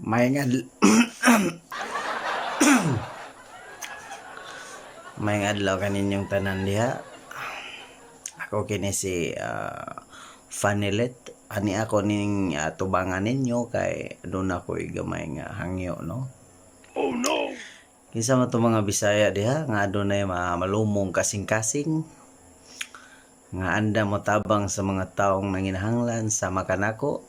Maayong adlaw kaninyong tanan diha. Ako kini si Fanilet. Ani ako ning tubangan ninyo kay aduna ko'y gamay nga hangyo, no. Oh no! Kinsa man to mga Bisaya diha nga adunay malumong kasing-kasing nga andam motabang sa mga taong nanginahanglan sama kanako.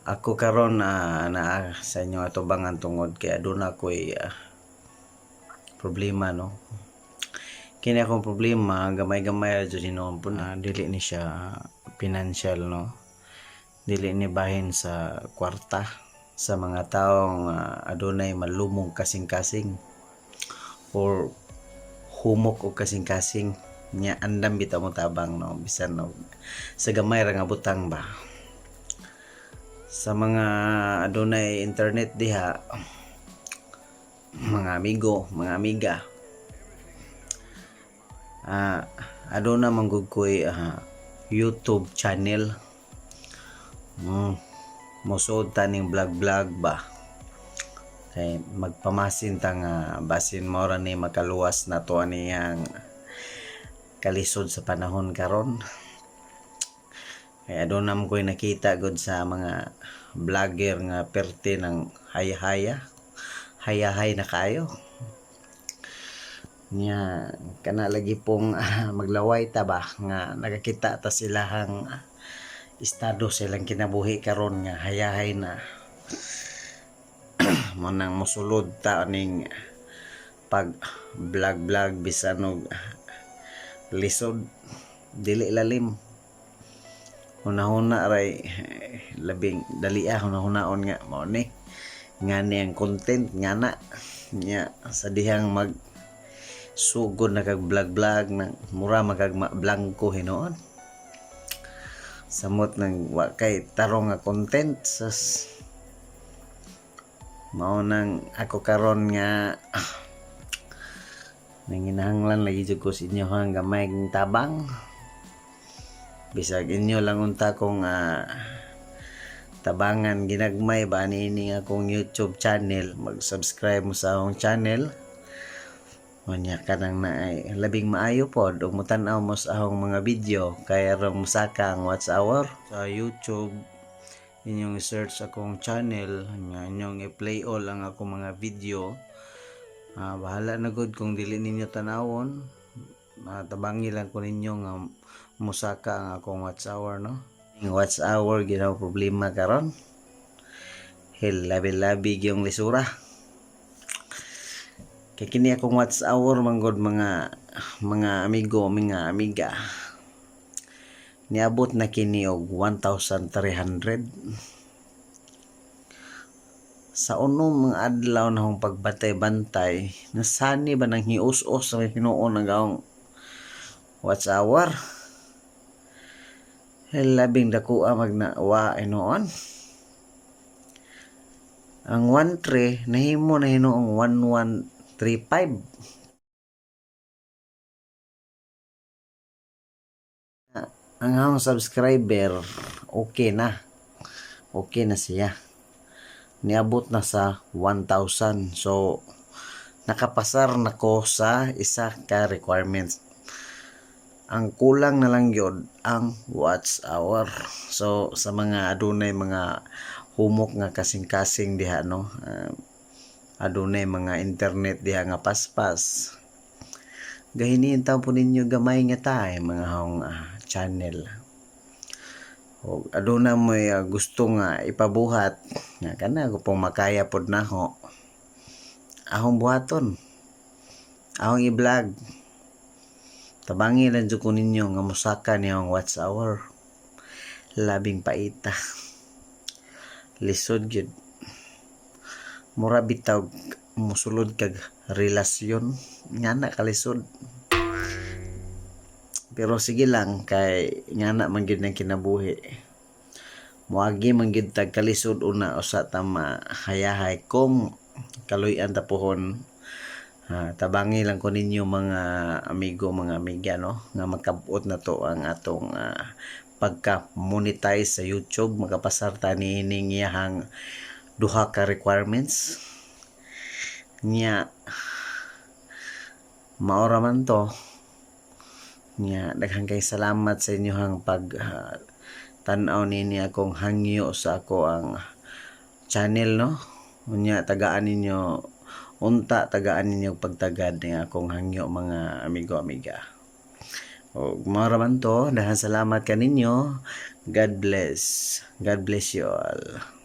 Ako karon naa sa inyong atubangan tungod kay aduna ko'y problema, no. Kini akong problema, gamay-gamay ra jud hinuon pud na dili ni siya financial, no. Dili ni bahin sa kwarta sa mga taong adunay malumong kasing-kasing or humok og kasing-kasing nya andam bitaw mo tabang, no, bisan og sa gamay ra nga butang ba. Sa mga adunay internet diha, mga amigo, mga amiga, aduna man gud ko'y YouTube channel. Mosud ta ning vlog-vlog ba. Kay magpamasin ta nga basin mao ra ni makaluwas nato aniyang kalisod sa panahon karon. Kay aduna man ko'y nakita gud sa mga vlogger nga perte ng haya-haya. Hayahay na kaayo. Nya kana lagi pong maglaway ta ba nga nakakita ta silahang estado sa ilang kinabuhi karon nga hayahay na. Mao nang mosulod ta ning pag vlog vlog bisan og lisod, dili lalim. Hunahuna ray labing dali hunahunaon nga mao ni ngani ang content ngana nya sa dihang mag sugod na kag vlog vlog nang mura man kag blangko hinuon. Samot nang wa kay tarong nga content sas. Mao nang ako karon nga nanginahanglan lagi jud ko sa inyohang gamay tabang. Bisag inyo lang unta kong tabangan ginagmay ba niini akong YouTube channel, mag-subscribe mo sa akong channel. Unya kanang naay labing maayo pod ug motan-aw mo sa akong mga video kay aron mosaka ang watch hour sa YouTube. Inyong i-search akong channel nya inyong i-play all ang akong mga video. Bahala na gud kung dili ninyo tan-awon. Tabangi lang ko ninyo nga mosaka ang akong watch hour, no. Ang watch hour ginaw problema karon. Hell, labi-labi gyung lisura. Kay kini akong watch hour manggod, mga amigo, mga amiga. Niabot na kini og 1,300. Sa unom mga adlaw na akong pagbantay-bantay, nasani ba nang hius-os sa hinuon ang akong watch hour. Hell, labing dakoa magnawa hinuon. Ang 1.3 nahimo na hinuong 1135. Ang akong subscriber, okay na. Okay na siya. Niabot na sa 1,000. So, nakapasar na ko sa isa ka requirements. Ang kulang na lang gyud ang watch hour. So, sa mga adunay mga humok nga kasing-kasing diha, no. Adunay mga internet diha nga paspas. Gahiniin taon po ninyo gamay nga tay mga hong channel. O aduna mo'y gusto nga ipabuhat nga kana ko pong makaya pod nako. Akong buhaton. Akong i-vlog. Tabangi lang jud ko ninyo nga mosaka ni akong watch hour. Labing paita. Lisod gyud. Mura bitaw musulod kag relasyon ngana kalisod. Pero sige lang kay ngana man gyud ang kinabuhi. Moagi man gyud tag kalisod una usa ta mahayahay kung kaluy-an ta pohon. Tabangi lang ko ninyo, mga amigo, mga amiga, no, nga makabot na to ang atong pagka-monetize sa YouTube, makapasar ta niining iyahang duha ka requirements nya. Mao ra man to nya. Daghan kay salamat sa inyohang pag tan-aw nini akong hangyo sa ako ang channel, no. Unya tagaan ninyo unta, tagaan ninyo pagtagad ning akong hangyo, mga amigo, amiga. O mao ra man to. Daghan salamat kaninyo. God bless. God bless you all.